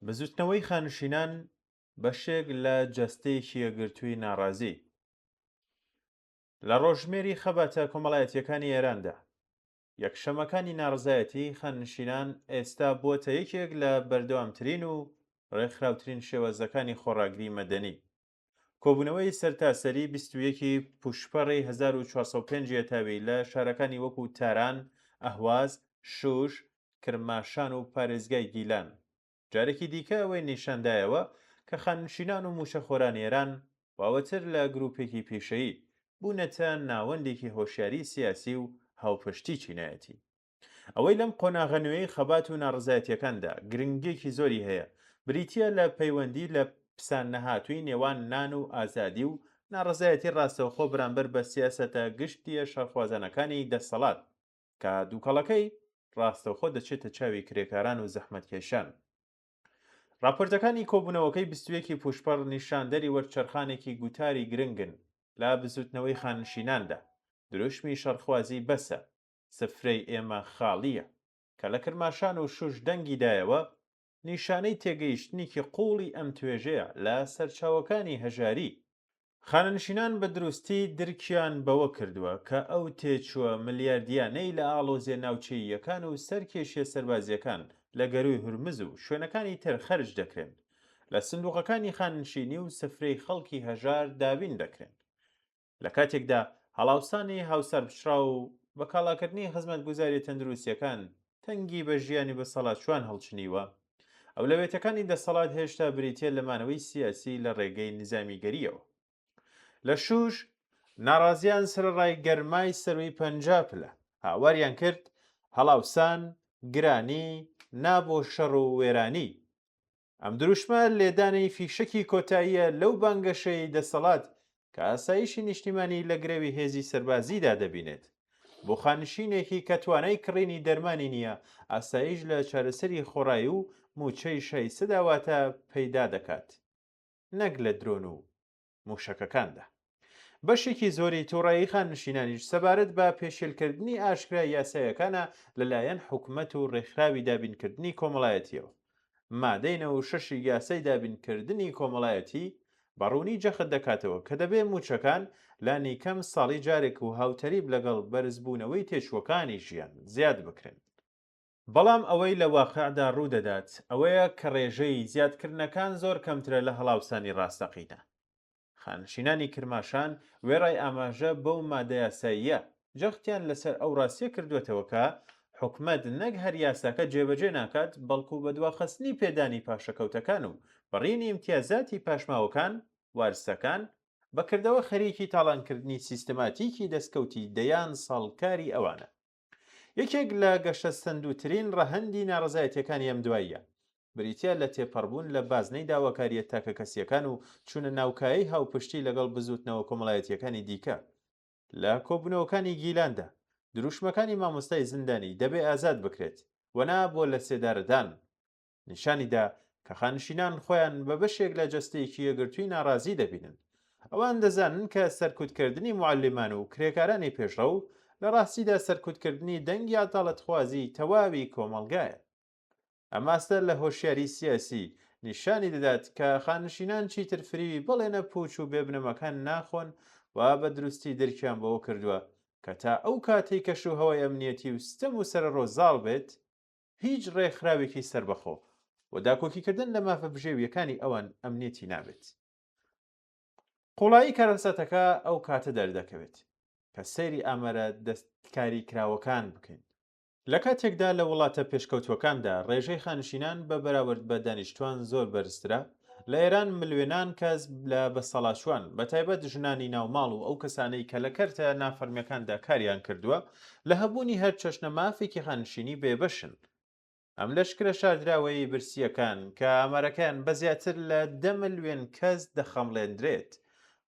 بزوتنەوەی خانشینان بەشێک لە جەستەیەکی یەکگرتووی ناڕازی لە ڕۆژژمێری خەباتە کۆمەڵایەتییەکانی ئێراندا، یەکشەممەکانی ناڕەزایەتیی خاننشینان ئێستا بووەتە یەکێک لە بەردەوامترین و ڕێکخراوترین شێوازەکانی خۆڕاگری مەدەنی. کۆبوونەوەی سەرتاسەری 21 ی پووشپەڕی 1405 یەتاوی لە شارەکانی وەکوو تاران، ئەهواز، شوش، کرماشان و پارێزگای گیلان جارێکی دیکە ئەوەی نیشاندایەوە کە خاننشینان و مووچەخۆرانی ئێران واوەتر لە گرووپێکی پیشەیی، بوونەتە ناوەندێکی هۆشیاریی سیاسی و هاوپشتی چینایەتی. ئەوەی لەم قۆناغە نوێی خەبات و ناڕەزایەتییەکاندا گرنگییەکی زۆری هەیە، بریتییە لە پەیوەندی لە پسان نەهاتووی نێوان نان و ئازادی و ناڕەزایەتی ڕاستەوخۆ بەرامبەر بە سیاسەتە گشتییە شەڕخوازانەکانی دەسەڵات کە دووکەڵەکەی ڕاستەوخۆ دەچێتە چاوی کرێکاران و زەحمەتکێشان. ڕاپۆرتەکانی کۆبوونەوەکەی 21 ی پووشپەڕ نیشاندەری وەرچەرخانێکی گوتاری گرنگن لە بزووتنەوەی خاننشیناندا، دروشمی شەڕخوازی بەسە، سفرەی ئێمە خاڵییە، کە لە کرماشان و شوش دەنگی دایەوە، نیشانەی تێگەیشتنێکی قووڵی ئەم توێژەیە لە سەرچاوەکانی هەژاری. خانەنشینان بە دروستی درکیان بەوە کردووە کە ئەو تێچووە ملیاردییانەی لە ئاڵۆزییە ناوچەییەکان و سەرکێشییە سەربازییەکان لە گەرووی هورمز و شوێنەکانی تر خەرج دەکرێن، لە سندووقەکانی خانەنشینی و سفرەی خەڵکی هەژار دابین دەکرێن. لە کاتێکدا هەڵاوسانی هاوسەرپچڕاو و بەکاڵاکردنی خزمەتگوزاریە تەندروستیەکان تەنگی بە ژیانی بەسەڵاتچوان هەڵچنیوە، ئەولەوێتەکانی دەسەڵات هێشتا بریتیە لە مانەوەی سیاسی لە ڕێگەی نیزامیگەریەوە. لە شوش، ناڕازیان سەرەڕای گەرمای سەرووی 50 پلە، هاواریان کرد، هەڵاوسان، گرانی، نا بۆ شەڕ و وێرانی. ئەم دروشمە لێدانی فیشەکی کۆتاییە لەو بانگەشەیەی دەسەڵات کە ئاسایشی نیشتیمانی لە گرەوی هێزی سەربازیدا دەبینێت. بۆ خانشینێکی کە توانای کڕینی دەرمانی نییە، ئاسایش لە چارەسەری خۆڕایی و مووچەی شایستەدا واتە پەیدا دەکات، نەک لە درۆن و مووشەکەکاندا. بەشێکی زۆری تووڕەیی خاننشینانیش سەبارەت بە پێشێلکردنی ئاشکرای یاسایەکانە لەلایەن حکومەت و ڕێکخراوی دابینکردنی کۆمەڵایەتییەوە. مادەی 96 ی یاسای دابینکردنی کۆمەڵایەتی بە ڕوونی جەخت دەکاتەوە کە دەبێ مووچەکان لانیکەم ساڵی جارێک و هاوتەریب لەگەڵ بەرزبوونەوەی تێچووەکانی ژیان زیاد بکرێن. بەڵام ئەوەی لە واقیعدا ڕوودەدات ئەوەیە کە ڕێژەی زیادکردنەکان زۆر کەمترە لە هەڵاوسانی ڕاستەقینە. خانشینانی کرماشان وێڕای ئاماژە بەو مادە یاساییە، جەختیان لەسەر ئەو ڕاستیە کردووەتەوە کە حکومەت نەک هەر یاساکە جێبەجێ ناکات، بەڵکو بە دواخستنی پێدانی پاشەکەوتەکان و بڕینی ئیمتیازاتی پاشماوەکان، وارسەکان، بە کردەوە خەریکی تاڵانکردنی سیستماتیکی دەستکەوتی دەیان ساڵ کاری ئەوانە. یەکێک لە گەشەسەندووترین ڕەهەندی ناڕەزایەتییەکانی ئەم دواییە، بریتییە لە تێپەڕبوون لە بازنەی داواکارییە تاکەکەسییەکان و چوونە ناو کایەی هاوپشتی لەگەڵ بزووتنەوە کۆمەڵایەتییەکانی دیکە. لە کۆبوونەوەکانی گیلاندا، دروشمەکانی مامۆستای زیندانی دەبێ ئازاد بکرێت و نا بۆ لەسێدارەدان نیشانی دا کە خانشینان خۆیان بە بەشێک لە جەستەیەکی یەکگرتووی ناڕازی دەبینن. ئەوان دەزانن کە سەرکوتکردنی موعەلیمان و کرێکارانی پێشڕەو لە ڕاستیدا سەرکوتکردنی دەنگی عەداڵەتخوازیی تەواوی کۆمەڵگایە. ئەم ئاستە لە هۆشیاری سیاسی نیشانی دەدات کە خانشینان چیتر فریوی بەڵێنە پووچ و بێبنەماکان ناخۆن و بە دروستی درکیان بەوە کردووە کە تا ئەو کاتەی کەشوهەوای ئەمنیەتی و ستەم و سەرەڕۆ زاڵ بێت، هیچ ڕێکخراوێکی سەربەخۆ بۆ داکۆکیکردن لە مافە بژێوییەکانی ئەوان ئەمنیەتی نابێت. قوڵایی کارەساتەکە ئەو کاتە دەردەکەوێت کە سەیری ئامارە دەستکاریکراوەکان بکەین. لە کاتێکدا لە وڵاتە پێشکەوتووەکاندا ڕێژەی خانشینان بە بەراورد بە دانیشتوان زۆر بەرزترە، لە ئێران ملوێنان کەس لە بەسەڵاچووان، بەتایبەت ژنانی ناو ماڵ و ئەو کەسانەی کە لە کەرتە نافەرمییەکاندا کاریان کردووە، لە هەبوونی هەر چەشنە مافێکی خانشینی بێبەشن. ئەم لەشکرە شاردراوەیەی برسییەکان کە ئامارەکەیان بە زیاتر لە دە ملوێن کەس دەخەمڵێندرێت،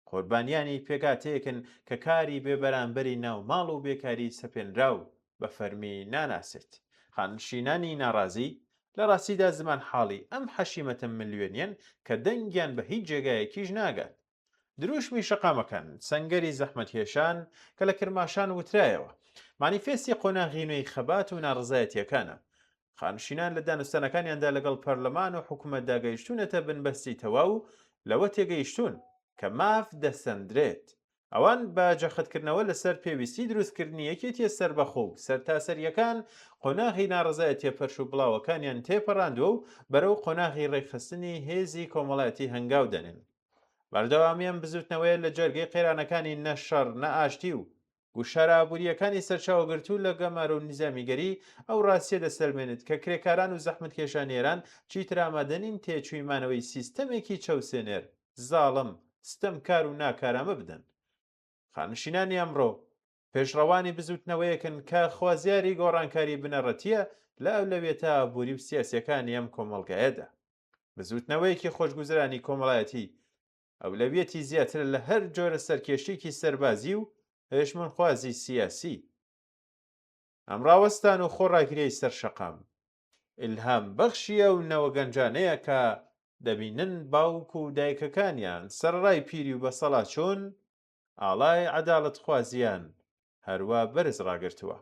قوربانیانی پێکهاتەیەکن کە کاری بێبەرامبەری ناو ماڵ و بێکاری سەپێنراو بە فەرمی ناناسێت. خانشینانی ناڕازی لە ڕاستیدا زمانحاڵی ئەم حەشیمەتە ملیۆنیەن کە دەنگیان بە هیچ جێگایەکیش ناگات. دروشمی شەقامەکان، سەنگەری زەحمەتکێشان کە لە کرماشان وترایەوە، مانیفێستی قۆناغی نوێی خەبات و ناڕەزایەتییەکانە. خانشینان لە دانوستانەکانیاندا لەگەڵ پەرلەمان و حکومەتدا گەیشتوونەتە بنبەستی تەواو و لەوە تێگەیشتوون کە ماف دەسەندرێت. ئەوان بە جەختکردنەوە لەسەر پێویستی دروستکردنی یەکێتییە سەربەخۆ و سەرتاسەرییەکان قۆناغی ناڕەزایەتییە پەرشوبڵاوەکانیان تێپەڕاندووە و بەرەو قۆناغی ڕێکخستنی هێزی کۆمەڵایەتی هەنگاو دەنێن. بەردەوامی ئەم بزووتنەوەیە لە جەرگەی قەیرانەکانی نە شەڕ نە ئاشتی و گوشارە ئابوورییەکانی سەرچاوەگرتوو لە گەمارۆ و نیزامیگەری، ئەو ڕاستییە دەسەلمێنێت کە کرێکاران و زەحمەتکێشانی ئێران چیتر ئامادە نین تێچووی مانەوەی سیستەمێکی چەوسێنێر، زاڵم، ستەمکار و ناکارامە بدەن. خانشینانی ئەمڕۆ، پێشڕەوانی بزووتنەوەیەکن کە خوازیاری گۆڕانکاری بنەڕەتییە لە ئەولەویەتە ئابووری و سیاسییەکانی ئەم کۆمەڵگایەدا. بزووتنەوەیەکی خۆشگوزەرانی کۆمەڵایەتی ئەولەویەتی زیاترە لە هەر جۆرە سەرکێشیەکی سەربازی و هێژمۆنخوازی سیاسی. ئەم ڕاوەستان و خۆڕاگریەی سەر شەقام، ئیلهام بەخشی ئەو نەوە گەنجانەیە کە دەبینن باوک و دایکەکانیان سەرەڕای پیری و بەسەڵاچوون، ئاڵای عەداڵەتخوازییان هەروا بەرز ڕاگرتووە.